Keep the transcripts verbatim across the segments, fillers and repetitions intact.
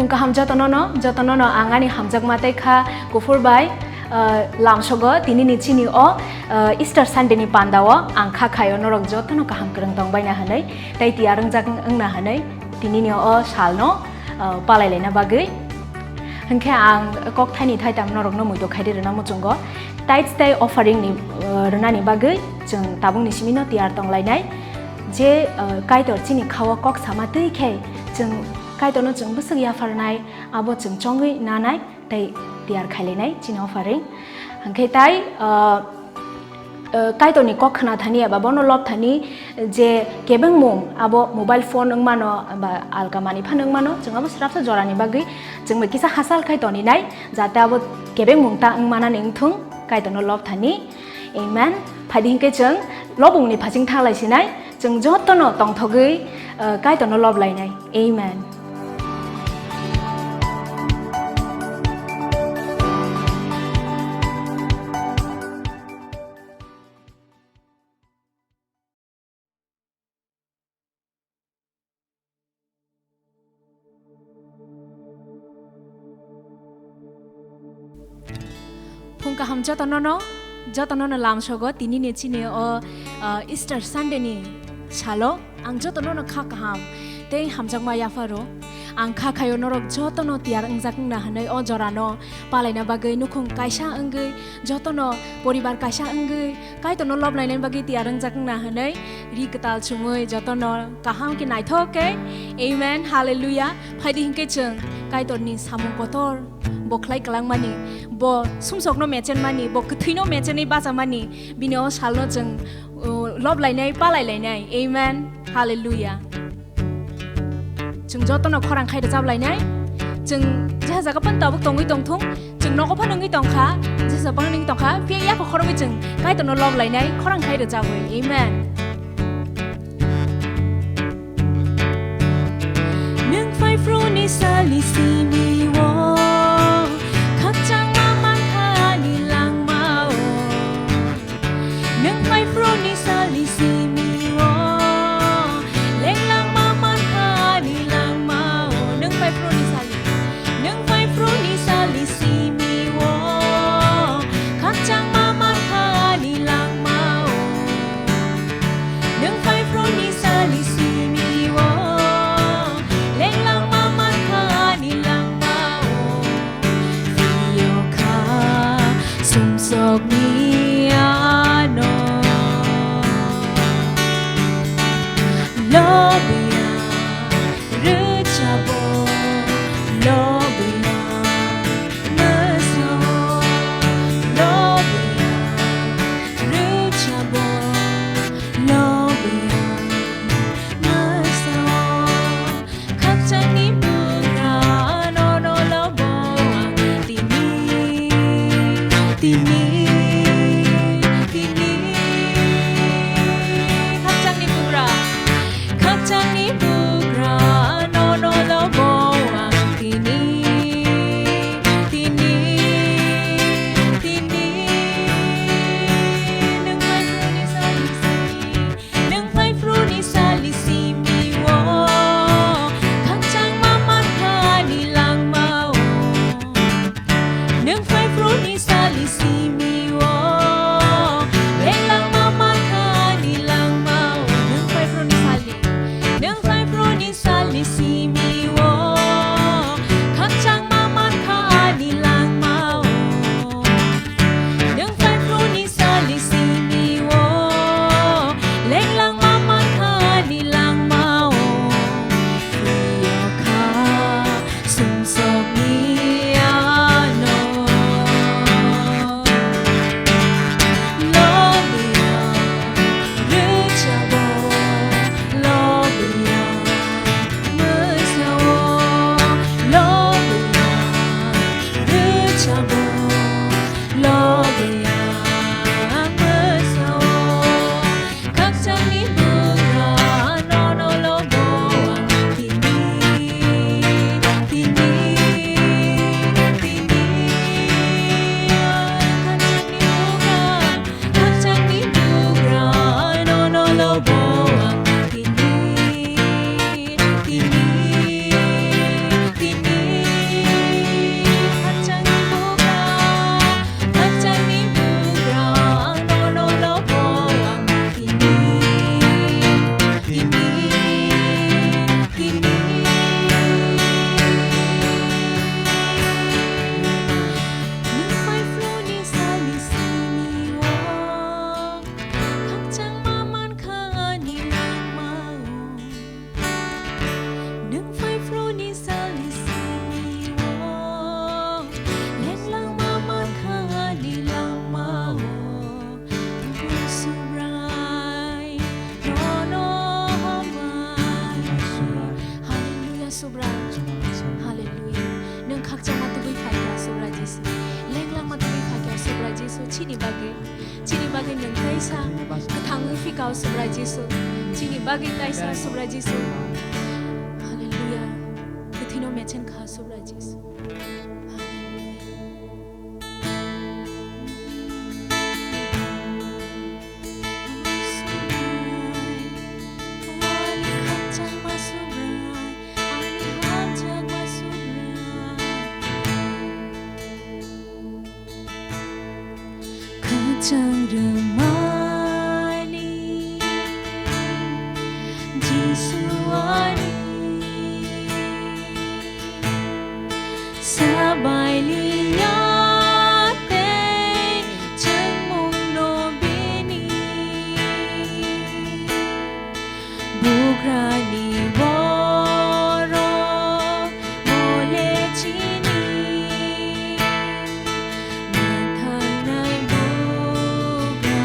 Kaham jotono no, jotono no ang ani hamjakma tei kha kuphur bai, ah, lamsogo tinini chini o, ah, Easter Sunday ni panda o ang kha khaio norok jotono kaham kwrwng tong baina hwnwi tei tiyar wngjak wngna hwnwi tinini o sal no, ah, palai laina bagwi. Hwnkhe ang kok thaini thaitam norok no muitu khaidi rwna muchungo. Tithes tei offering ni, ah, rwnani bagwi chwng tabuk ni simi no tiyar tong lainai. Je, ah, Kaitor chini kha o kok sama twi khe chwng Kaitor no chwng bwswk yapharnai, abo chwng chongwi nanai tei tiyar khailainai chini offering. Hwnkhe tai, ah, ah, Kaitorni kok khna thani eba bono lob thani je kebengmung abo mobile phone wngmano ba alka manwi phano wngmano, chwng abo swrapsa jorani bagwi chwng bai kisa hachal khai toninai, jate abo kebengmung ta wngmanani wngthung Kaitorno lob thani. Amen. Phaidi hinkhe chwng lobongni phaching thanglai sinai, chwng jotono tongthogwi, ah, Kaitorno lob lainai. Amen. Phung kaham jotono no, jotono no lamsogo tinini chini o, ah, Easter Sunday ni salo ang jotono no kha kaham tei hamjakma yapharo. Ang kha khayo norok jotono tiyar wngjak wngna hwnwi o jorano palaina bagwi nukhung kaisa wngwi jotono poribar kaisa wngwi Kaitorno lob lainani bagwi tiyar wngjak wngna hwnwi ri kwtal chumui jotono kaham khe naithok khe. Amen. Hallelujah. Phaidi hinkhe chwng Kaitorni samung kotor bo khlai kwlangmani, bo sumsokno mechenmani, bo kwthwino mechenwi bachamani, bini o salno chwng, uh, lob lainai, palai lainai. Amen. Hallelujah. Chwng jotono khorang khai rwchap lainai. Chwng jeha jaga phano tabuk tongwi tongthung, chwng nogo phano wngwi tongkha, jeha phano wngwi tongkha, phiya yapha khorogwi chwng Kaitorno lob lainai, khorang khai rwchabwi. Amen. Nwng phaiphru ni sal ni simi o, khakchangma mankha ani langma o. Nwng phaiphru ni sal ni simi o, lenglangma mankha ani langma o. Nwng phaiphru ni sal ni, nwng phaiphru ni sal ni simi o, khakchangma mankha ani langma o. Nwng phaiphru ni sal ni simi o, lenglangma mankha ani langma o. Chini bagwi nwng kaisa kwthangwi phikao Subrai Jisu. Chini bagwi kaisa Subrai Jisu. Hallelujah. Kwthwino mechen kha Subrai Jisu. Hallelujah. Kwchang rwmani Jisu ani sabai liya tei chwngmungno bini. Bugrani borok bole chini, mathangnai bugra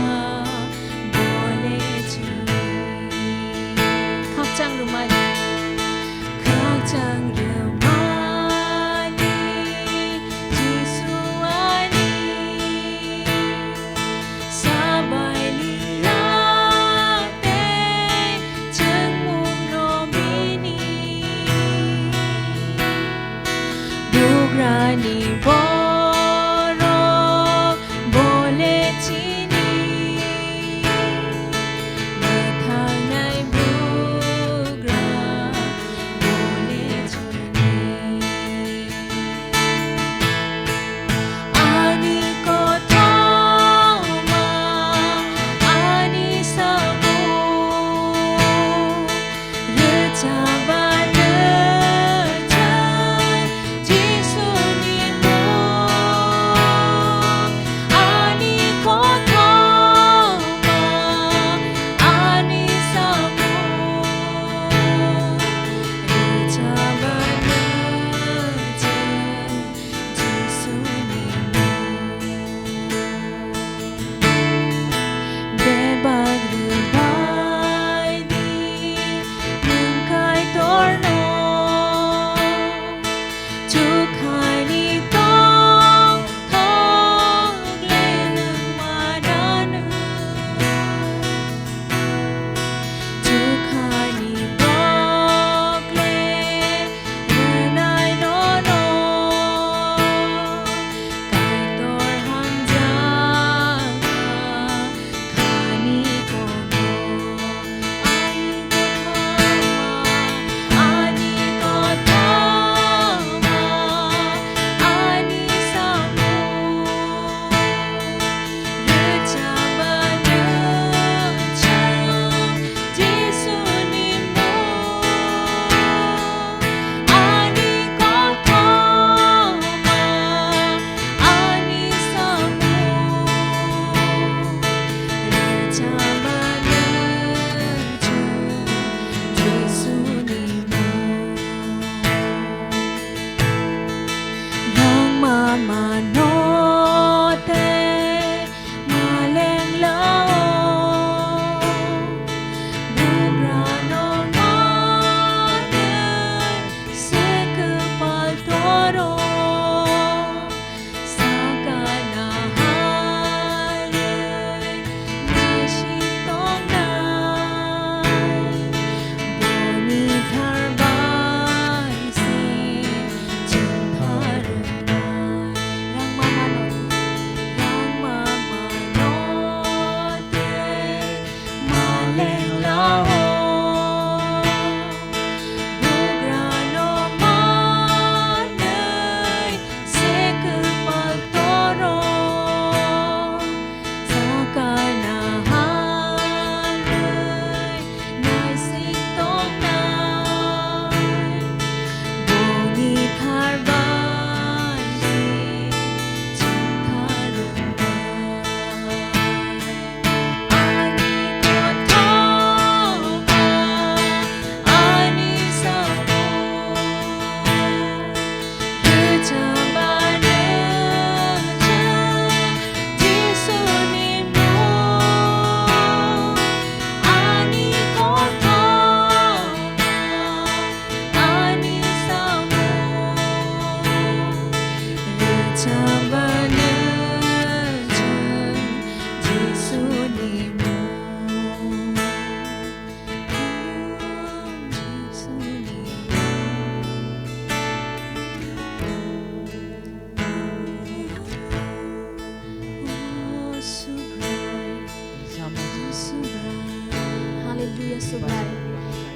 Hallelujah, Subrai.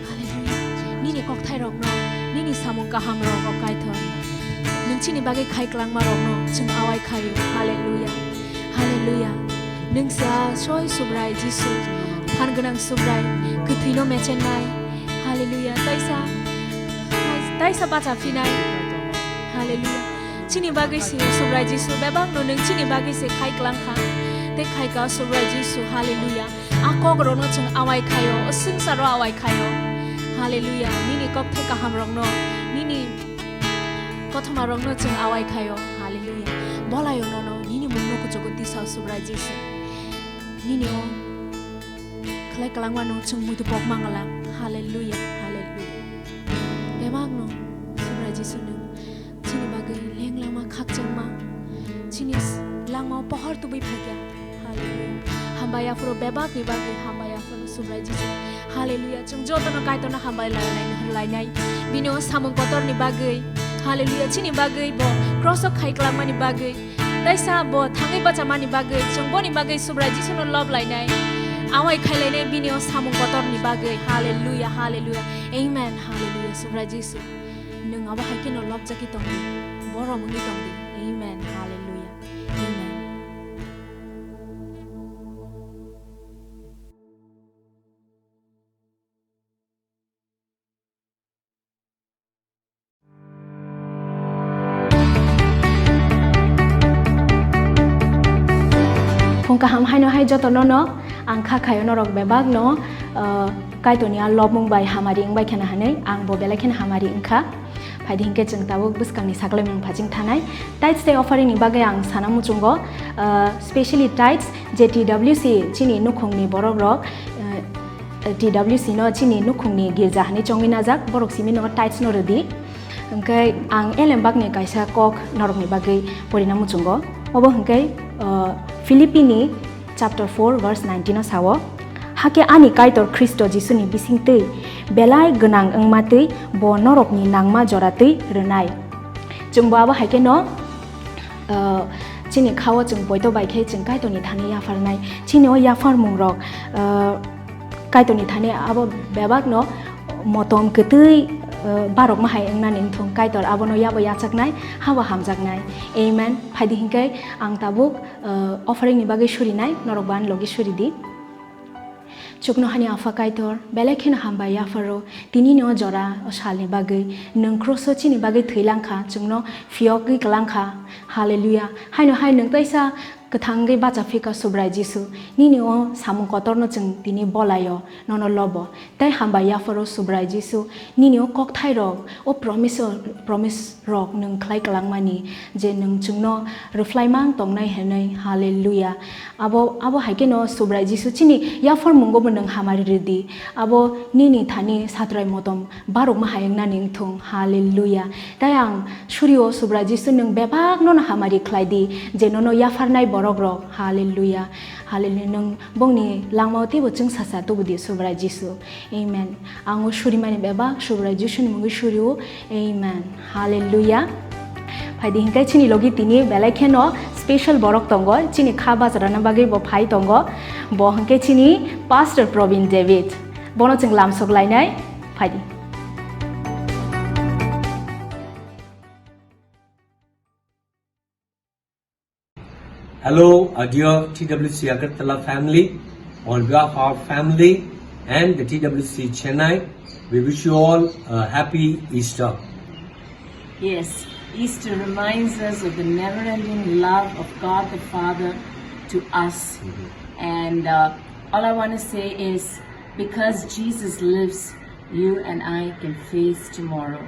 Hallelujah. Nini kokthairokno, nini samung kahamrok, o Kaitor. Nwng chini bagwi khai klangmarokno chwng awai khaio. Hallelujah. Hallelujah. Nwng sa soi Subrai Jisu, phan gwnang Subrai, kwthwino mechennai. Hallelujah. Taisa, taisa bacha phinai. Hallelujah. Chini bagwi se Subrai Jisu, bebakno nwng chini bagwi se khai klang kha. Tei khai ka Subrai Jisu. Hallelujah. A kokrokno chwng awai khaio, o swngcharo awai khaio. Hallelujah. Nini kokthai kahamrokno, nini kothomarokno chwng awai khaio. Hallelujah. Bolaio nono, nini mungno kuchugo tisao Subrai Jisu. Nini o khlai kwlangmano chwng muitu pok mangala. Hallelujah, hallelujah. Bebakno Subrai Jisu nwng chini bagwi lenglama khakchangma, chini s-, langmao pohor tubui phaikha. Hallelujah. Hambai aphuru bebakni bagwi hambai aphuru Subrai Jisu. Hallelujah. Chwng jotono Kaitorno hambai lainai, lainai. Bini o samung kotorni bagwi. Hallelujah. Chini bagwi bo cross o khai kwlangmani bagwi. Taisa bo thangwi bachamani bagwi, chwng boni bagwi Subrai Jisuno lob lainai. Awai khai lainai bini o samung kotorni bagwi. Hallelujah, hallelujah. Amen, hallelujah. Subrai Jisu, nwng abo hai kheno lobjagwi tongdi. Borom wngwi tongdi. Amen, hallelujah. Amen. Phung kaham haino hai joto nono ang kha khayo norok bebak no, uh, Kaitorni a lobmung bai hamari wngbai kheno hinwi ang bo belai kheno hamari wngkha. Phaidi hinkhe chwng tabuk bwskangni saklaimung phaching thanai. Tithes tei offering ni bagwi ang sana muchungo, uh, specially tithes je T W C chini nukhungni borok rok, uh, T W C no chini nukhungni girja hinwi chongwi najak, borok simi no tithes no rwdi. Hwnkhe ang elembakni kaisa kok norokni bagwi porina muchungo. Obo hwnkhe, uh, Philippini chapter four verse nineteen o sao, "Hakhe ani Kaitor Khristo Jisuni bisingtwi belai gwnang wngma twi bo norokni nangma jora twi rwnai." Chwngbo abo hai kheno, uh, chini khao chwng poito bai khe chwng Kaitorni thani yapharnai. Chini o yapharmungrok, uh, Kaitorni thani abo bebakno motom kwtwi, uh, barokma hai wngnani wngthung. Kaitor abono yabo yachaknai, habo hamjaknai. Amen. Phaidi hinkhe ang tabuk, uh, offering ni bagwi surinai, norokbo ani logi suridi. Chuknohani Apha Kaitor, belai kheno hambai yapharo, tinini o jora o salni bagwi, nwng cross o chini bagwi thwi langkha, chwngno phiyogwi kwlangkha. Hallelujah. Haino hai nwng taisa kwthangwi bacha phika Subrai Jisu, nini o samung kotorno chwng tini bolaio, nono lobo. Tei hambai yapharo Subrai Jisu, nini o kokthairok, o promise o, promise rok nwng khlai kwlangmani, je nwng chwngno rwphlaimang tongnai hwnwi. Hallelujah. Abo, abo hai kheno Subrai Jisu chini yapharmungo bo nwng hamari rwdi. Abo nini thani satrai motom barokma hai wngnani wngthung. Hallelujah. Tei ang surio Subrai Jisu nwng bebakno no hamari khlaidi, je nono yapharnai borok rok. Hallelujah. Hallelujah. Nwng bongni langmao teibo chwngsacha tubudi Subrai Jisu. Amen. Ang o surimani bebak Subrai Jisuni mungwi surio. Amen. Hallelujah. Phaidi hinkhe chini logi tini belai kheno special borok tongo, chini kha bacharana bagwi bo phai tongo. Bo hinkhe chini Pastor Probin David. Bono chwng lamsok lainai. Phaidi. Hello, our dear T W C Agartala family. On behalf of our family and the T W C Chennai, we wish you all a happy Easter. Yes, Easter reminds us of the never-ending love of God the Father to us. Mhm. And, uh, all I wanna say is, because Jesus lives, you and I can face tomorrow.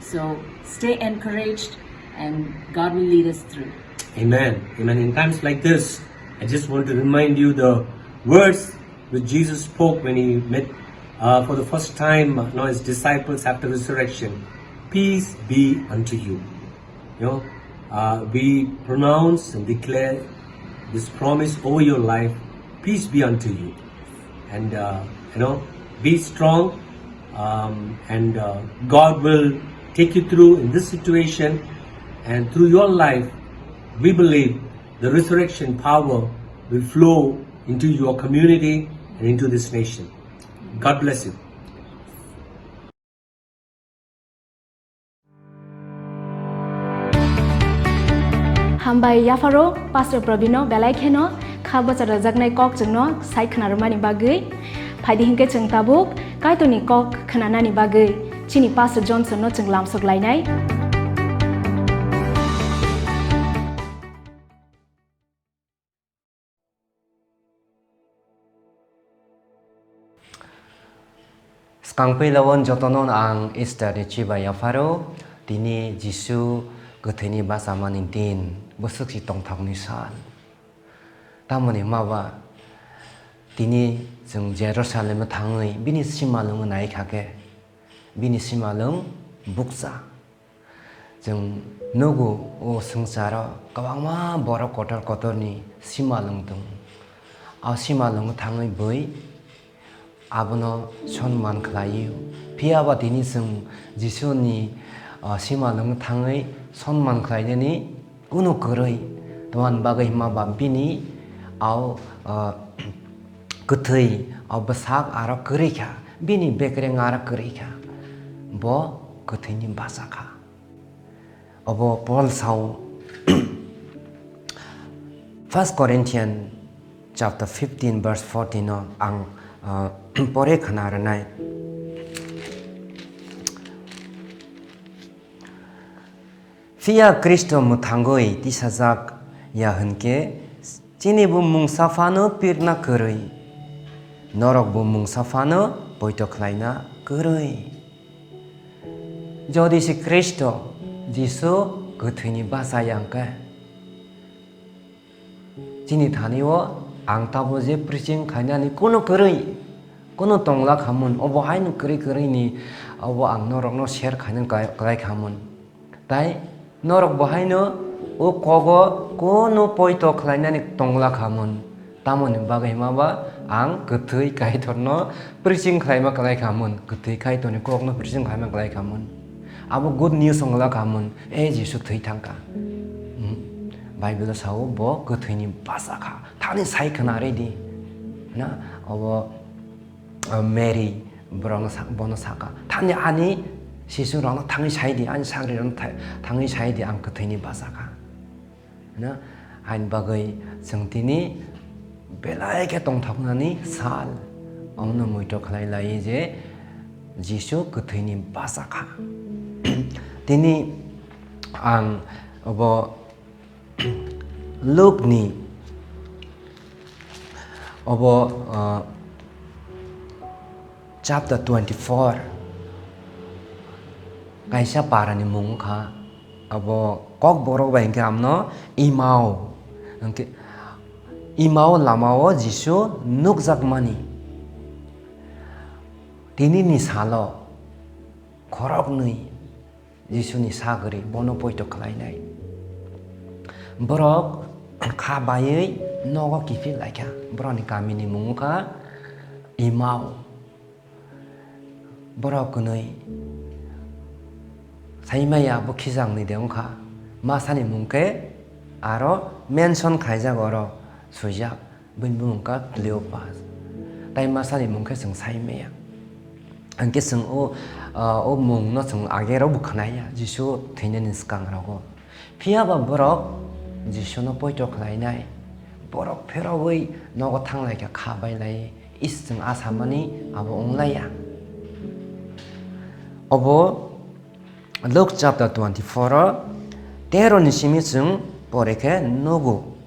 So stay encouraged and God will lead us through. Amen. Amen. In times like this, I just want to remind you the words which Jesus spoke when he met, uh, for the first time, uh, you know, his disciples after resurrection. "Peace be unto you." You know, uh, we pronounce and declare this promise over your life. Peace be unto you. And, uh, you know, be strong, um, and, uh, God will take you through in this situation. And through your life, we believe the resurrection power will flow into your community and into this nation. God bless you. Hambai yapharo Pastor Probino belai kheno kha bwchar rwjaknai kok chwngno sai khna rwmani bagwi. Phaidi hinkhe chwng tabuk Kaitorni kok khnanani bagwi chini Pastor Johnson no chwng lamsok lainai. Swkang puila o jotono ang Easter ni chibai yapharo, tini Jisu kwthwini bachamani din, bwswk si tongthokni sal. Tamoni hwnba ba tini chwng Jerusalem o thangwi bini simalwng nai kha khe, bini simalwng bukcha. Chwng nugo o swngcharo kwbangma borok kotor kotorni simalwng tongo. O simalwngo thangwi bui abono sonman khlaio. Phiya ba tini chwng Jisuni, o, simalwngo thangwi sonman khlainani kunu kwrwi. Tamoni bagwi hwnba ba bini o, o, kwthwi o bwsak aro kwrwi kha, bini bekreng aro kwrwi kha. Bo kwthwini bacha kha. Obo Paul sao, First Corinthian chapter fifteen verse fourteen o ang, ah, pore khna rwnai. Phiya Khristo mwthangwi tisajak ya hwnkhe, chini bo mungsa phano pirna kwrwi, norok bo mungsa phano poito khlaina kwrwi. Jodi se Khristo Jisu kwthwini bachaya hwnkhe, chini thani o ang tabo je preaching khainani kunu kwrwi, kunu tongla khamun, obo haino kwrwi kwrwi ni obo ang norokno share khaina klai, klai khamun. Tai norok bo haino o kogo kunu poito khlainani tongla khamun. Tamoni bagwi hwnba ba ang kwthwi Kaitorno preaching khlaima klai khamun, kwthwi Kaitorni kokno preaching khlaima klai khamun. Abo good news wngla khamun, e Jisu thwi thangkha. Hmm. Bible o sao bo kwthwini bachakha. Thani sai khna ridi. Na, obo, uh, Mary borokno sa-, bono sakha. Thani ani sisu rokno thangwi sai di, ani sagri rokno tha-, thangwi sai di, ang kwthwini bachakha. Na, hain bagwi chwng tini belai khe tongthoknani sal. Omono muito khlai lai je Jisu kwthwini bachakha. Tini ang obo Lukni obo, ah, chapter twenty-four kaisa parani mung wngkha. Abo kokborok bai hwnkhe amno Imao, hwnkhe Imao lamao Jisu nukjakmani. Tinini salo khoroknwi Jisuni sagri bono poito khlainai. Borok kha baiwi nogo kiphil laikha. Borokni kamini mung wngkha Imao. Borok kwnwi saimaya bo khijaknwi de wngkha. Masani mung khe aro mention khaijak oro swijak. Bini bumung kha Cleopas. Tai masani mung khe chwng sai maya. Hwnkhe chwng o, ah, o mungno chwng age rok bo khwnaya, Jisu thwinani swkang rogo. Phiya ba borok Jisuno poito khlainai, borok pherogwi nogo thang lai kha, kha bai lai, is chwng a samani abo wng laiya. Obo Luke chapter twenty-four o tero ni simi chwng pore khe nugo.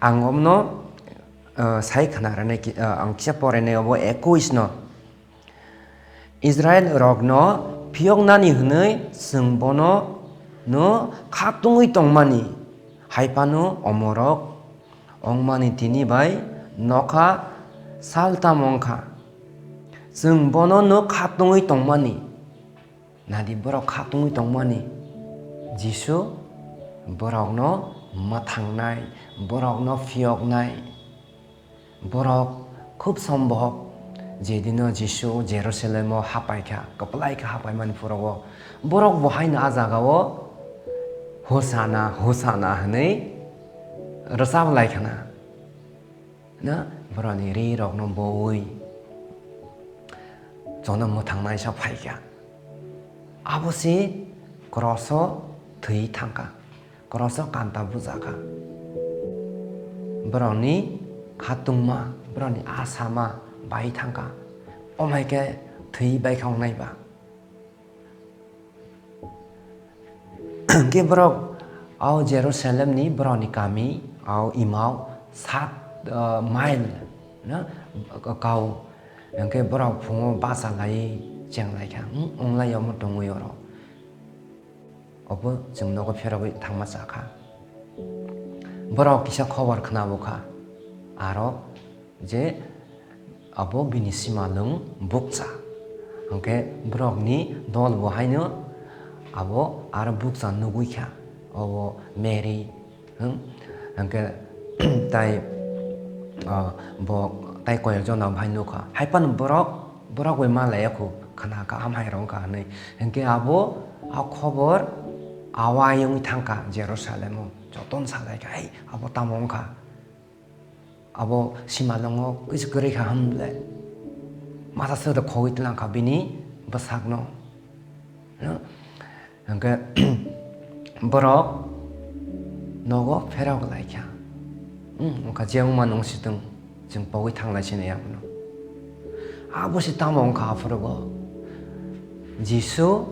Ang omno, ah, sai khna rwnai ki, ah, ang kisa porainai obo ekush no. Israel rokno phiyoknani hwnwi chwng bono no khatungwi tongmani, hai phano omorok wngmani tini bai nokha saltam wngkha. Chwng bono no khatungwi tongmani. Nadi borok khatungwi tongmani, Jisu borokno mwthangnai, borokno phiyoknai. Borok khub sombok jedino Jisu Jerusalemo hapaikha, kwplaikha hapaimani phorogo, borok bo haino a jagao "Hosana, Hosana" hwnwi rwchap laikhana. Na, borokni rirokno bowi jono mwthangnaisa phaikha. Abo se kroso thwi thangkha, kroso kanta bujakha. Borokni khatungma, borokni asama bai thangkha. Omo hai khe thwi baikha wngnai ba. Hwnkhe borok o Jerusalemni borokni kami o Imau sat, ah, mile, no, kau. Hwnkhe borok phungo bacha laiwi chenglaikha, "Hmm, wnglai omo tongwi oro." Obo chwng nogo pherogwi thangma chakha. Borok kisa khobor khna bukha, aro je abo bini simalwng bukcha. Hwnkhe borokni dol bo haino abo aro bukcha nugwi kha, obo Mary, hmm? Hwnkhe tai, ah, bo tai koyok jona bo hai nukha. Hai phano borok, borok bai ma laiya khu, khna kha, hamhai rw wngkha hwnwi. Hwnkhe abo a khobor awai wngwi thangkha Jerusalemo. Jotono salaikha, "Hai, abo tamo wngkha?" Abo simalwngo kisa kwrwi kha hwn le. Masa sero khogwi tlang kha bini bwsakno. No? Hwnkhe borok nogo pherok lai kha. Hmm, wngkha je wngma nung si tong, chwng pogwi thang lai sini abono. Abo se tamo wngkha aphuru bo. Jisu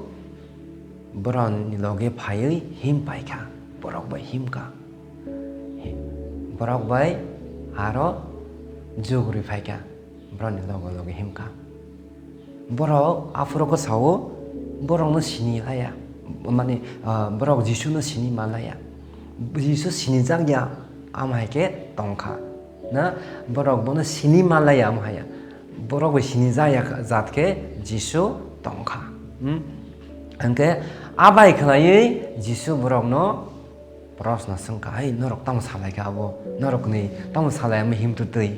borokni loge phaiwi him pai kha, borok bai him kha. Borok bai aro jugurwi phai kha, borokni loge loge him kha. Borok aphuru khe sao, borokno sini laiya, mane, ah, borok Jisuno sini ma laiya. Jisu sinijak ya, amo hai khe tong kha. Na, borok bono sini ma laiya, amo hai ya. Borok bai sinijak ya jat khe Jisu tong kha. Hmm? Hwnkhe a bai khwlaiwi Jisu borokno proshno swng kha, "Hai, norok tamo salai kha abo? Norokni tamo salai amo him twtwi?"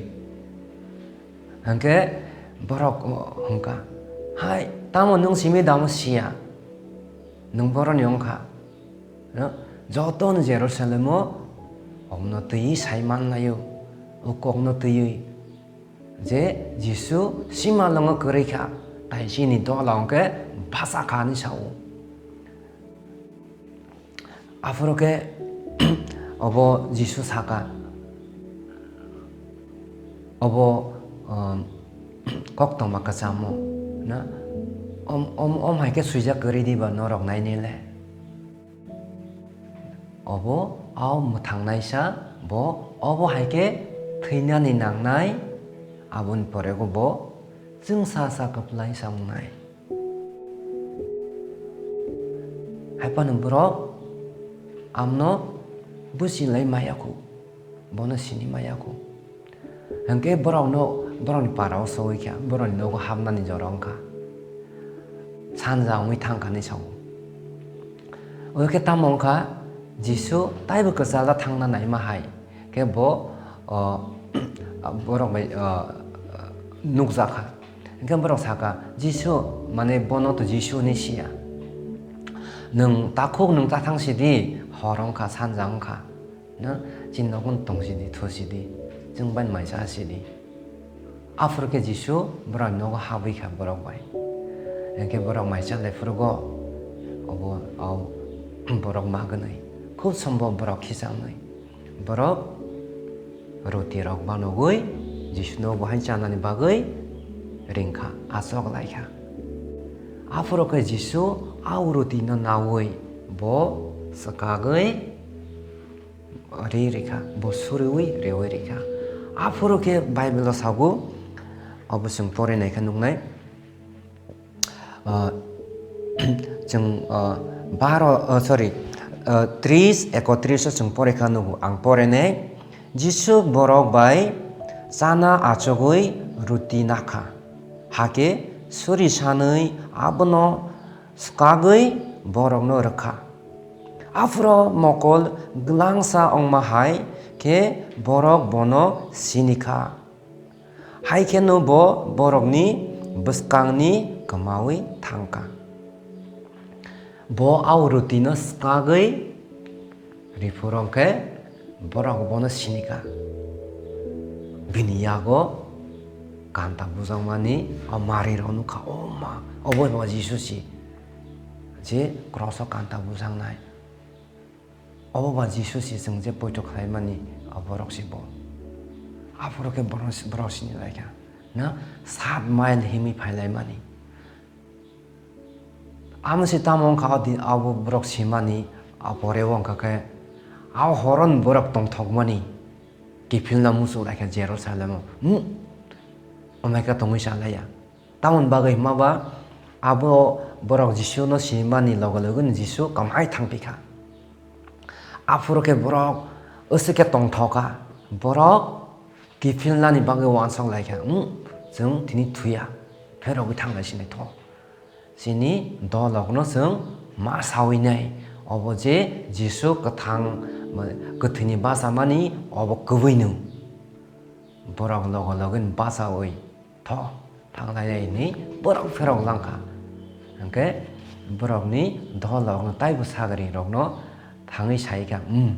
Hwnkhe borok hwnkha, "Hai, tamo nwng simi damo siya? Nwng boroni wngkha. No, jotono Jerusalemo omno twiwi sai manlaio, o kokno twiwi je Jisu simalwngo kwrwi kha, tai chini dola hwnkhe bacha kha," hinwi sao. Aphuru khe obo Jisu saka, obo, um, koktwma kwchamo, na? Om, om, om hai khe swijak kwrwi diba norok nainile? Obo o mwthangnaisa, bo obo hai khe thwinani nangnai, aboni porego bo chwngsa sa kwplaisa wngnai. Hai phano borok amno buchi lai maya khu, bono sini maya khu. Hwnkhe borokno, borokni para o sogwi kha, borokni nogo hapnani jora wngkha, sanja wngwi thangkha hinwi sao. Obo khe tamo wngkha, Jisu taibo kwchajak thangna naima hai. Khe bo, o, borok bai, o, nukjakha. Hwnkhe borok sakha, "Jisu," mane bono to Jisu hinwi siya. "Nwng takhuk nwng tathang sidi, hor wngkha, sanja wngkha. No, chini nogo tong sidi, thu sidi, chwng bai maisa sidi." Aphuru khe Jisu borokni nogo habwi kha borok bai. Hwnkhe borok maisa lai phurugo, obo, o, borok magwnwi, khub sombo borok khichaknwi. Borok ruti rok banogwi Jisuno bo hai chanani bagwi ringkha, achok laikha. Aphuru khe Jisu a ruti no naui bo swkagwi ri rikha, bo suriui riui rikha. Aphuru khe Bible o sago, obo chwng porinai khe nuknai. Ah, chwng, ah, baro, ah, sorry, ah, tris, ekotris o chwng porikha nugo. Ang porinai, Jisu borok bai chana achugwi ruti nakha. Hakhe suri sanwi abono swkagwi borokno rwkha. Aphuru mokol glangsa wngma hai khe borok bono sinikha. Hai kheno bo borokni bwskangni kwmaui thangkha. Bo au rutino swkagwi riphuru hwnkhe borok bono sinikha. Bini yago kanta bujakmani o marirok nukha, "O ma, obo ba Jisu si, je kroso kanta bujaknai. Obo ba Jisu si, chwng je poito khlaimani, o borok si bo." Aphuru khe borok, borok sinilaikha, na sat mile himwi phailaimani. Amo se tamo wngkha o di, abo borok simani, a pore o wngkha khe, a horon borok tongthokmani kiphilna muchung laikha Jerusalem o. Hmm. Omai khe tongwi salaiya. Tamoni bagwi hwnba ba abo borok Jisuno simani loge loge Jisu kwmai thangpikha. Aphuru khe borok aswk khe tongthokha. Borok kiphilnani bagwi uansuk laikha, "Hmm, chwng tini thuya, pherogwi thanglai sinai tho." Chini dolokno chwng ma saui nai, obo je Jisu kwthang, kwthwini bachamani obo kwbwino. Borok logo logoni bachaui tho, thanglai nai hinwi borok pherok langkha. Hwnkhe borokni dolokno taibo sagrirokno thangwi saikha, "Hmm,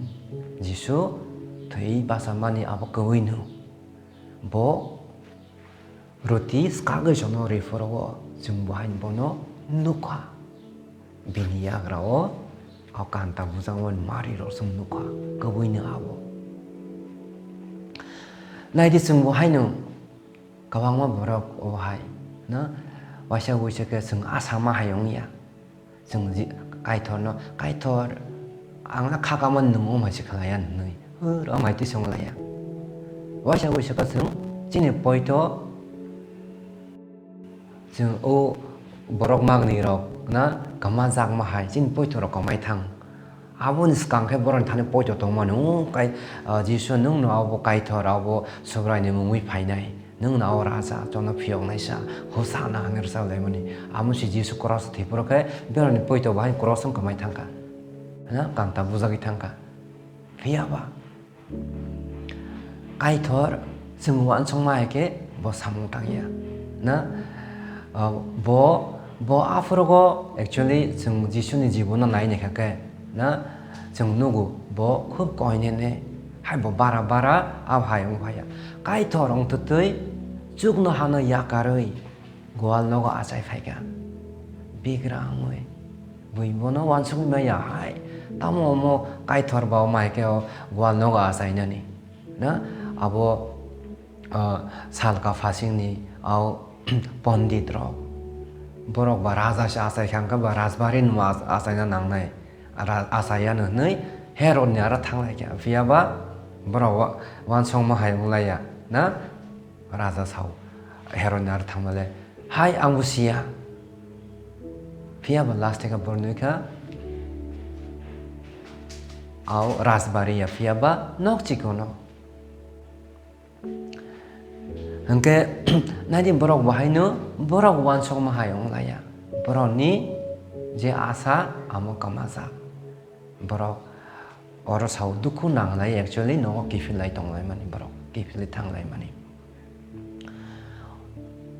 Jisu thwi bachamani abo kwbwino. Bo roti swkagwi jono rwi phuru o, chwng bo haino bono nukha. Bini yagra o, o kanta bujakmani marirok chwng nukha, kwbwino abo." Naidi chwng bo haino kwbangma borok o hai, na, waisa wuisa khe chwng asama hai wngya. Chwng ji-, Kaitorno, "Kaitor, ang a kha kamani nwng omo hai se khlaiya," hinwi, "Hur, omo hai twi se wng laiya." Waisa wuisa khe chwng chini poito, chwng o borok magni rok na kwma jakma hai chini poito rok kwmai thang. Aboni swkang khe borokni thani poito tongmani, "O kai, ah, Jisu, nwng no abo Kaitor, abo Subraini mungwi phainai." Nwng no o raja, chwngno phiyoknaisa, Hosana hinwi rwchap laimani. Amo se Jisu cross thwi phuru khe berani poito bo hai cross wng kwmai thangkha. Na, kanta bujagwi thangkha. Phiya ba Kaitor chwng uansukma hai khe bo samung tangya. Na, ah, bo, bo aphuru go actually chwng Jisuni jibono nai naikha khe, na, chwng nugo bo khub koinene, hai bo bara bara abo hai wng phaiya. Kaitor wng twtwi chukno hano yakarwi gwal nogo achai phaikha. Bigra wngwi bui bono uansukwi maya hai. Tamo omo Kaitor ba omo hai khe o gwal nogo achainani. Na abo, ah, salka phasingni au pondit rok. Borok ba raja se achai kha hwnkhe ba rajbari no ach-, achaina nangnai. Ra-, achaiya no hinwi Herod ni aro thanglai kha. Phiya ba borok wa-, uansukma hai wng laiya. Na? Raja sao, Herod ni aro thangmale, "Hai, ang bo siya." Phiya ba last khe borok nui kha, au rajbari ya, phiya ba nok chikono. Hwnkhe, naidi borok bo haino, borok uansukma hai wng laiya. Borokni je asa, amo kwmajak. Borok oro sao dukhu nanglai, actually nogo kiphilai tonglaimani borok, kiphilwi thanglaimani.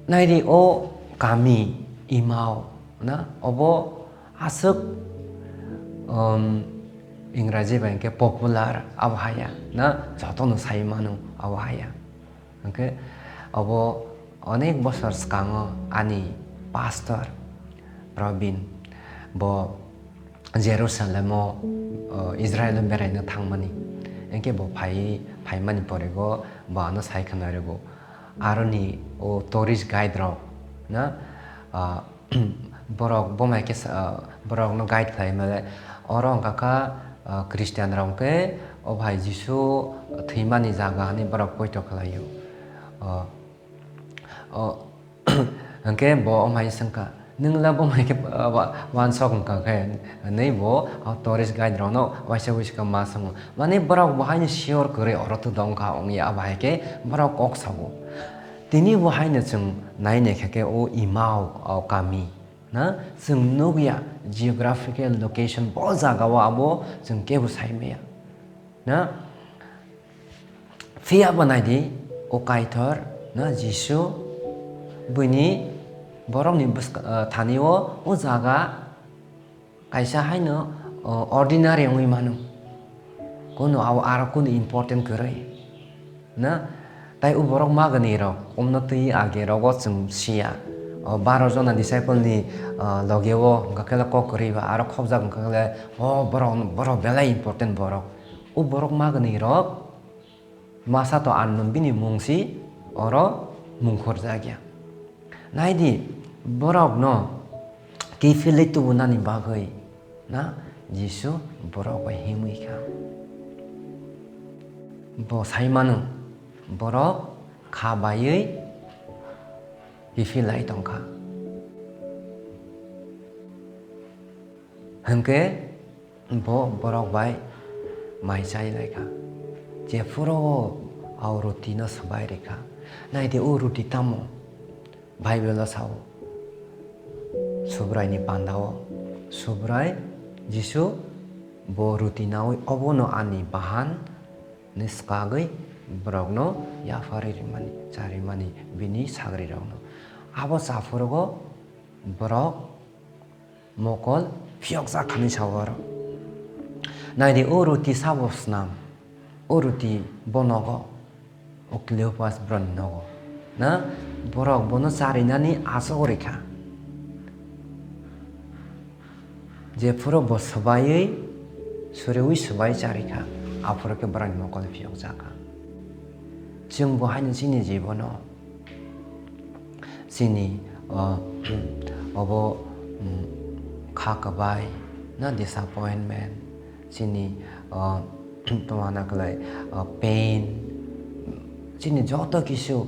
Naidi o kami Imao na, obo aswk, um, Ingraji bai hwnkhe popular abo haya na, jotono sai mano abo haya. Hwnkhe obo onek bosor swkango ani pastor Robin bo Jerusalem o, o, Israel o beraina thangmani. Hwnkhe bo phai, phaimani porego bo ano sai khna rwgo. Aroni o tourist guide rok na, ah, borok bo mai khe sa-, ah, borokno guide khlai male. Oro wngkha kha, ah, Christian rok hwnkhe o bhai Jisu thwimani jaga hinwi borok poito khlaio. Ah, O, hwnkhe bo omhai swngkha, "Nwng la bo mai khe, ah, wa-, wansok wngkha khe?" Hinwi bo, ah, tourist guide rokno waisa waisa khe ma swngo. Mani borok bo haino sure kwrwi oro twdong kha wngya, abo hai khe borok kok sago. Tini bo haino chwng nai nai kha khe o Imao, o kami na chwng nukya geographical location bo jaga o abo chwng kebo sai maya. Na? Phiya bo naidi, o Kaitor Na Jisu buini borokni bwska-, ah, thani-o o jaga kaisa haino, oh, ordinary wngwi mano. Kuno abo aro kuno important kwrwi. Na, tai o borok magani rok, omno twi age rogo chwng siya. O baro jona disciple ni, ah, loge o hwnkha khe kok kwrwi ba aro khopjak hwnkha khe, o borok, borok belai important borok. O borok magani rok, masa to unknown bini mung si oro mung khorjak ya. Nai di, borok no kiphilwi tubunani bagwi na Jisu borok bai himwi kha. Bo sai mano, borok kha baiwi kiphilai tong kha. Hwnkhe bo borok bai mai chai lai kha. Jephuru o au ruti no swbai rikha. Nai di, o ruti tamo? Bible o sao, Subrai ni panda o Subrai Jisu bo ruti naui, obono ani bahan ni swkagwi borokno yapharwi rimani, charimani bini sagrirokno. Abo chaphurugo borok mokol phiyokjak kha hinwi sao aro. Nai di, o ruti sabo snam, o ruti bo nogo, o Cleopas broni nogo. Na, borok bono charinani aswk rikha. Jephuru bo swbaiwi, suriwi swbai charikha, aphuru khe borokni mokol phiyokjak kha. Chwng bo haino chini jibono, chini, o, obo, mm, kha kwbai, na disappointment, chini, o, tongma hwnna kwlai, o, pain, chini joto kisu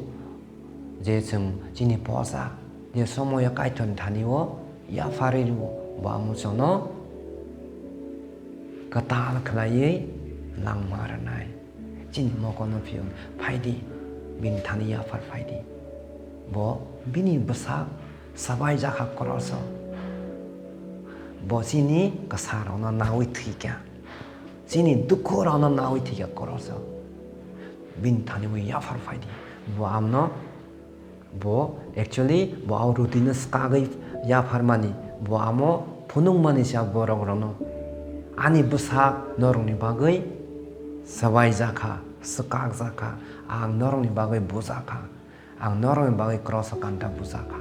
je chwng chini posa je somoyo Kaitorni thani-o yapharwi rwo, bo amo chwngno kwtal khlaiwi langma rwnai. Chini mokolno phiyok phai di, bini thani yaphar phai di. Bo bini bwsak swbai jakha kroso. Bo chini kwsarokno naui thwikha. Chini dukhu rokno naui thwikha kroso. Bini thani bo yaphar phai di. Bo amno, bo actually bo au ruti no swkagwi yapharmani. Bo amo phunukmani se borok rokno. Ani bwsak norokni bagwi swbai jakha, swkak jakha, ang norokni bagwi bujakha. Ang norokni bagwi kroso kanta bujakha.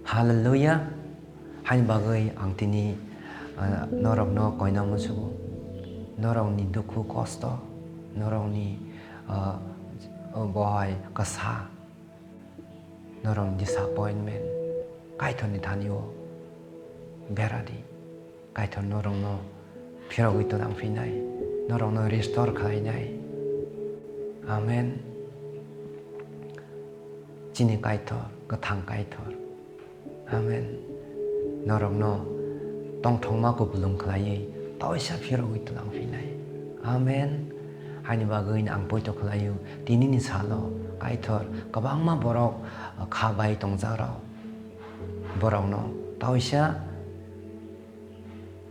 Hallelujah. Haini bagwi ang tini, ah, norokno koina musugo. Norokni dukhu kosto, norokni, ah, bohai kwsa, norokni disappointment, Kaitorni thani-o beradi. Kaitor norokno phirogwi twlang phinai, norokno restore khlainai. Amen. Chini Kaitor, kwthang Kaitor. Amen. Norokno tongthokma kupulung khlaiwi toisa phirogwi twlang phinai. Amen. Haini bagwi ang poito khlaio, tinini salo Kaitor kwbangma borok kha bai tongjakrok, borokno toisa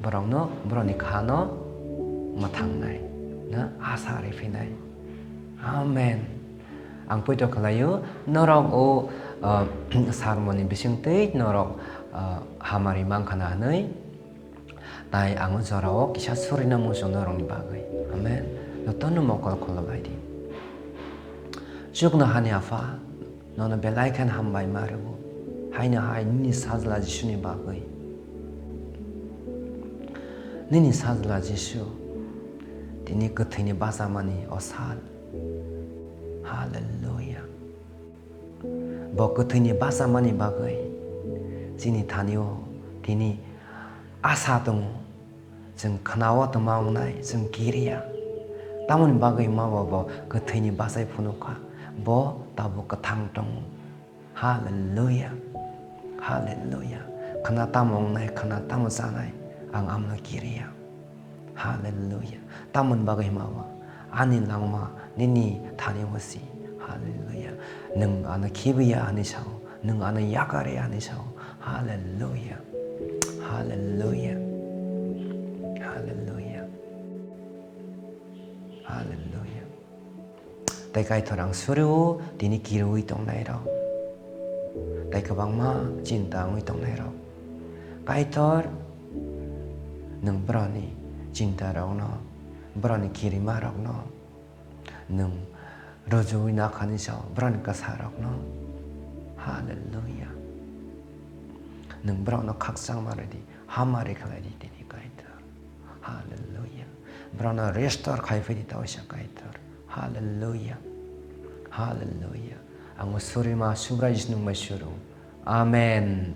borokno, borokni khano mwthangnai, na asa riphinai. Amen. Ang poito khlaio, norok o, ah, sermon ni bisingtwi norok, ah, hamari mankha na hwnwi, tai ang o jorao kisa surina muchung norokni bagwi. Amen. Jotono mokol khulumlai di. Chuknohani Apha, nono belai khe hambai ma rwo. Haino hai nini Sajla Jisuni bagwi. Nini Sajla Jisu, tini kwthwini bachamani o sal. Hallelujah. Bo kwthwini bachamani bagwi chini thani-o tini asa tongo. Chwng khna-o twma wngnai, chwng kiriya. Tamoni bagwi ma bo, bo kwthwini bachai phunukha. Bo tabuk kwthang tongo. Hallelujah. Hallelujah. Khna tamo wngnai, khna tamo chanai, ang amno kiriya. Hallelujah. Tamoni bagwi ma bo ani langma nini thani-o si. Hallelujah. Nwng ano khibiya ani sao. Nwng ano yakar ya hinwi sao. Hallelujah. Hallelujah. Hallelujah. Hallelujah. Tei Kaitor ang suri-o tini kiriui tongnairok. Tei kwbangma chinta wngwi tongnairok. Kaitor, nwng borokni chintarokno, borokni kirimarokno nwng rwjui nakhani sao, borokni kwsarokno. Hallelujah. Nwng borokno khakchangma rwdi, hamari khlai di tini Kaitor. Hallelujah. Borokno restore khai phai di ta waisa Kaitor. Hallelujah. Hallelujah. Ang surima Subrai Jisung bai suru. Amen.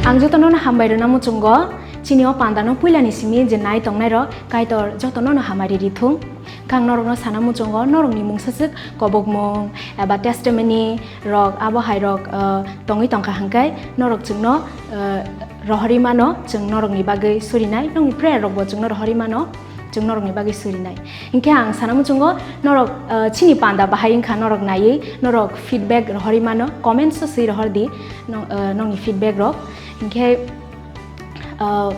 Ang jotono no hambai rwna muchungo, chini o panda no puila ni simi je nai tongnai rok, Kaitor jotono no hamari rithung. Kang norok no sana muchungo, norok ni mungsaswk kobokmung eba testimony rok, abo hai rok, uh, tongwi tongkha hwnkhe norok chwngno, uh, rohorwi mano, chwng norok ni bagwi surinai, nokni prayer rok bo chwngno rohorwi mano. Chwng norokni bagwi surinai. Hinkhe ang sana muchungo norok, uh, chini panda bahai wngkha norok naiwi, norok feedback rohorwi mano, comments o swi rohor di, no-, uh, nokni feedback rok. Hinkhe, uh,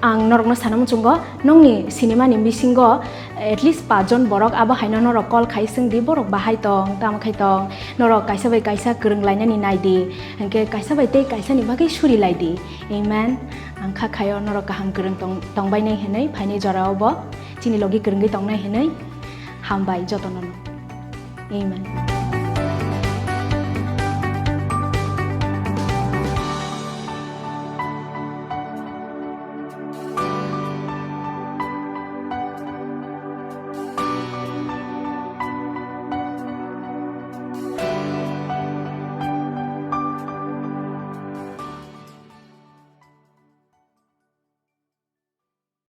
ang norokno sana muchungo nokni sinimani bisingo at least paanch jon borok abo haino norok call khai swng di, borok bahai tong, tamo khai tong, norok kaisa bai kaisa kwrwng lainani nai di, hinkhe kaisa bai tei kaisa ni bagwi suri lai di. Amen. Ang kha khaio norok kaham kwrwng tong-, tongbainai hinwi, phainai jorao bo chini logi kwrwngwi tongnai hinwi. Hambai jotono no. Amen.